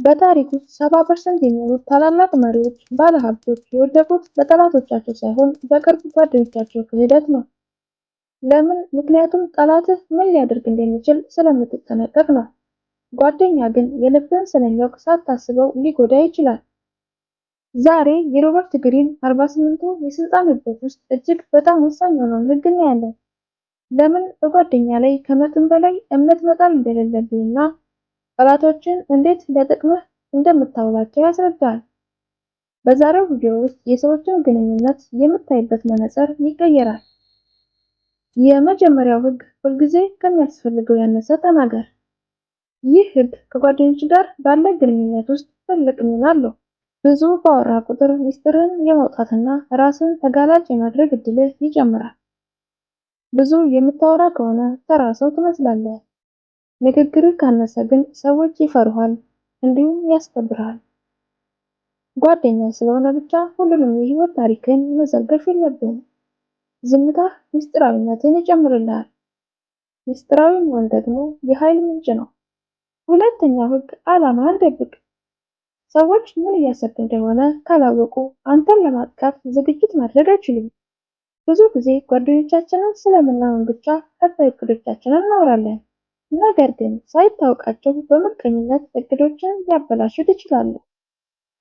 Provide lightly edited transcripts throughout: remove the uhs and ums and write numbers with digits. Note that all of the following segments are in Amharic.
በታሪክ ውስጥ 70% የሚሆኑት ታላላቅ መሪዎች፣ ባለሀብቶች የወደቁት በጠላቶቻቸው ሳይሆን በቅርብ ጓደኞቻቸው ክህደት ነው። ለምን? ምክንያቱም ጠላትህ ምን ሊያደርግ እንደሚችል ስለምትጠነቀቅ ነው። ጓደኛ ግን የልብህን ስለሚያውቅ ሳታስበው ሊጎዳህ ይችላል። ዛሬ የሮበርት ግሪን 48ቱ የስልጣን ህጎች ውስጥ እጅግ በጣም ወሳኝ የሆነውን ህግ እናያለን። ለምን በጓደኛ ላይ ከመጠን በላይ እምነት መጣል እንደሌለብህና ጠላቶችህን እንዴት ለጥቅምህ እንደምታውላቸው ያስረዳል። በዛሬው ቪዲዮ ውስጥ የሰዎችን ግንኙነት የምታይበት መነጽር ይቀየራል። የመጀመሪያው ህግ ሁልጊዜ ከሚያስፈልገው ያነሰ ተናገር። ይህ ህግ ከጓደኞች ጋር ባለ ግንኙነት ውስጥ ትልቅ ሚና አለው። ብዙ ባወራህ ቁጥር ሚስጥርህን የማውጣትና ራስን ተጋላጭ የማድረግ እድልህ ይጨምራል። ብዙ የምታወራ ከሆነ ተራ ሰው ትመስላለህ። ንግግርህ ካነሰ ግን ሰዎች ይፈሩሃል፣ እንዲሁም ያስከብርሃል። ጓደኛ ስለሆነ ብቻ ሁሉንም የህይወት ታሪክህን መዘርገፍ የለብህም። ዝምታህ ምስጢራዊነትን ይጨምርልሃል። ምስጢራዊ መሆን ደግሞ የኃይል ምንጭ ነው። ሁለተኛው ህግ ዓላማህን ደብቅ። ሰዎች ምን እያሰብክ እንደሆነ ካላወቁ አንተን ለማጥቃት ዝግጅት ማድረግ አይችሉም። ብዙ ጊዜ ጓደኞቻችንን ስለምናምን ብቻ ቀጣይ እቅዶቻችንን እናወራለን። ነገር ግን ሳይታወቃቸው በምቀኝነት እቅዶችን ሊያበላሹት ይችላሉ።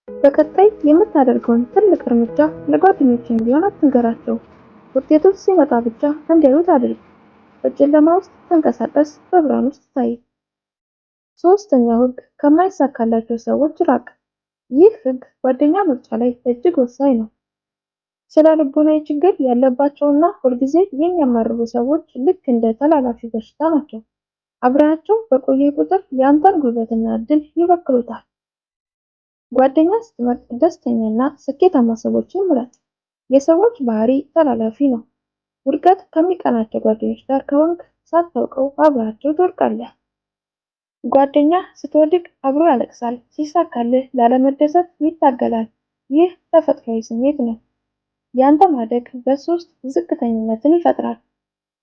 በቀጣይ የምታደርገውን ትልቅ እርምጃ ለጓደኞችህም ቢሆን አትንገራቸው። ውጤቱ ሲመጣ ብቻ እንዲያዩት አድርግ። በጨለማ ውስጥ ተንቀሳቀስ፣ በብርሃን ውስጥ ታይ። ሶስተኛው ህግ ከማይሳካላቸው ሰዎች ራቅ። ይህ ህግ ጓደኛ ምርጫ ላይ እጅግ ወሳኝ ነው። ስነ ልቦናዊ ችግር ያለባቸውና ሁልጊዜ የሚያማርሩ ሰዎች ልክ እንደ ተላላፊ በሽታ ናቸው። አብረሃቸው በቆየህ ቁጥር የአንተን ጉልበትና እድል ይበክሉታል። ጓደኛ ስትመርጥ ደስተኛና ስኬታማ ሰዎችን ምረጥ። የሰዎች ባህሪ ተላላፊ ነው። ውድቀት ከሚቀናቸው ጓደኞች ጋር ከሆንክ ሳታውቀው አብረሃቸው ትወድቃለህ። ጓደኛህ ስትወድቅ አብሮ ያለቅሳል፣ ሲሳካልህ ላለመደሰት ይታገላል። ይህ ተፈጥሯዊ ስሜት ነው። ያንተ ማደግ በሱ ውስጥ ዝቅተኝነትን ይፈጥራል።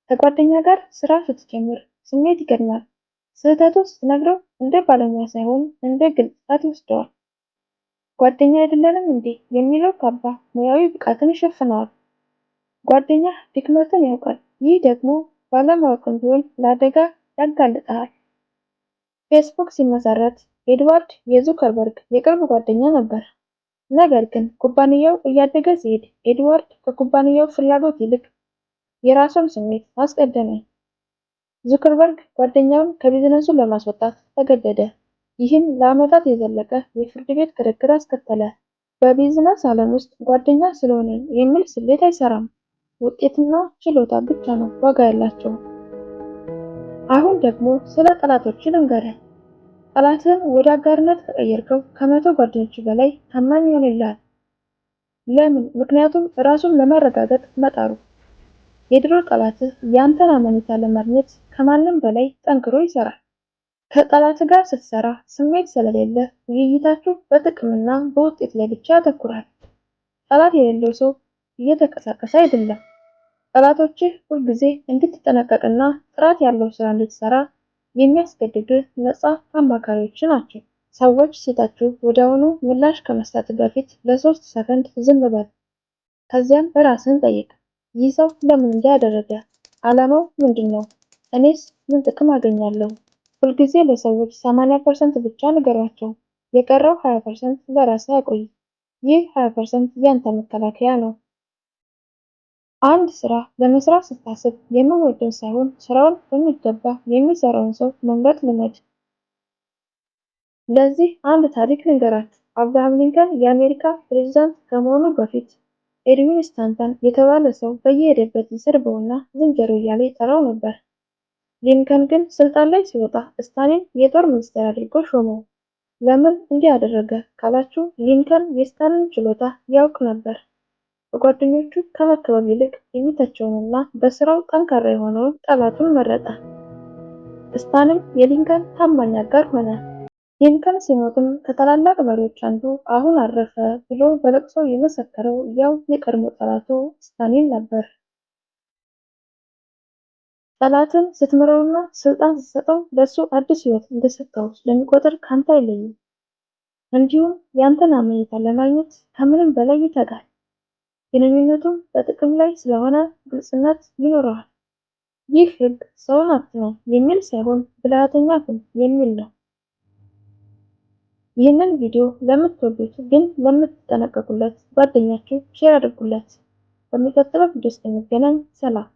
ከጓደኛ ጋር ስራ ስትጀምር ስሜት ይቀድማል። ስህተቱን ስትነግረው እንደ ባለሙያ ሳይሆን እንደ ግል ጥፋት ይወስደዋል። ጓደኛ አይደለንም እንዴ የሚለው ካባ ሙያዊ ብቃትን ይሸፍነዋል። ጓደኛህ ድክመትን ያውቃል። ይህ ደግሞ ባለማወቅም ቢሆን ለአደጋ ያጋልጥሃል። ፌስቡክ ሲመሰረት ኤድዋርድ የዙከርበርግ የቅርብ ጓደኛ ነበር። ነገር ግን ኩባንያው እያደገ ሲሄድ ኤድዋርድ ከኩባንያው ፍላጎት ይልቅ የራሱን ስሜት አስቀደመ። ዙከርበርግ ጓደኛውን ከቢዝነሱ ለማስወጣት ተገደደ። ይህም ለዓመታት የዘለቀ የፍርድ ቤት ክርክር አስከተለ። በቢዝነስ ዓለም ውስጥ ጓደኛ ስለሆንን የሚል ስሌት አይሰራም። ውጤትና ችሎታ ብቻ ነው ዋጋ ያላቸው። አሁን ደግሞ ስለ ጠላቶች ልንገርህ። ጠላትህን ወደ አጋርነት ከቀየርከው ከ100 ጓደኞች በላይ ታማኝ ይሆንልሃል። ለምን? ምክንያቱም ራሱን ለማረጋገጥ መጣሩ። የድሮ ጠላትህ ያንተን አመኔታ ለማግኘት ከማንም በላይ ጠንክሮ ይሰራል። ከጠላትህ ጋር ስትሰራ ስሜት ስለሌለ ውይይታችሁ በጥቅምና በውጤት ላይ ብቻ ያተኩራል። ጠላት የሌለው ሰው እየተንቀሳቀሰ አይደለም። ጠላቶችህ ሁልጊዜ እንድትጠነቀቅና ጥራት ያለው ስራ እንድትሰራ የሚያስገድዱህ ነፃ አማካሪዎች ናቸው። ሰዎች ሲተቹህ ወዲያውኑ ምላሽ ከመስጠትህ በፊት ለ3 ሰከንድ ዝም በል። ከዚያም ራስህን ጠይቅ። ይህ ሰው ለምን እንዲህ አደረገ? ዓላማው ምንድን ነው? እኔስ ምን ጥቅም አገኛለሁ? ሁልጊዜ ለሰዎች 80% ብቻ ንገሯቸው። የቀረው 20% ለራስህ አቆይ። ይህ 20% ያንተ መከላከያ ነው። አንድ ስራ ለመስራት ስታስብ የምወደውን ሳይሆን ስራውን በሚገባ የሚሰራውን ሰው መምረጥ ልመድ። ለዚህ አንድ ታሪክ ልንገራችሁ። አብርሃም ሊንከን የአሜሪካ ፕሬዝዳንት ከመሆኑ በፊት ኤድዊን ስታንተን የተባለ ሰው በየሄደበት ይሰድበውና ዝንጀሮ እያለ ይጠራው ነበር። ሊንከን ግን ስልጣን ላይ ሲወጣ ስታንተንን የጦር ሚኒስትር አድርጎ ሾመው። ለምን እንዲህ አደረገ ካላችሁ ሊንከን የስታንተንን ችሎታ ያውቅ ነበር። በጓደኞቹ ከመከበብ ይልቅ የሚተቸውንና በስራው ጠንካራ የሆነውን ጠላቱን መረጠ። ስታንም የሊንከን ታማኝ አጋር ሆነ። ሊንከን ሲሞትም ከታላላቅ መሪዎች አንዱ አሁን አረፈ ብሎ በለቅሶ የመሰከረው ያው የቀድሞ ጠላቱ ስታሊን ነበር። ጠላትን ስትምረውና ስልጣን ስትሰጠው ለሱ አዲስ ሕይወት እንደሰጠው ስለሚቆጥር ካንተ አይለይም። እንዲሁም ያንተን አመኔታ ለማግኘት ከምንም በላይ ይተጋል። ግንኙነቱም በጥቅም ላይ ስለሆነ ግልጽነት ይኖረዋል። ይህ ህግ ሰውን አትመን የሚል ሳይሆን ብልሃተኛ ሁን የሚል ነው። ይህንን ቪዲዮ ለምትወዱት ግን ለምትጠነቀቁለት ጓደኛችሁ share አድርጉለት። በሚቀጥለው ቪዲዮ እስክንገናኝ ሰላም።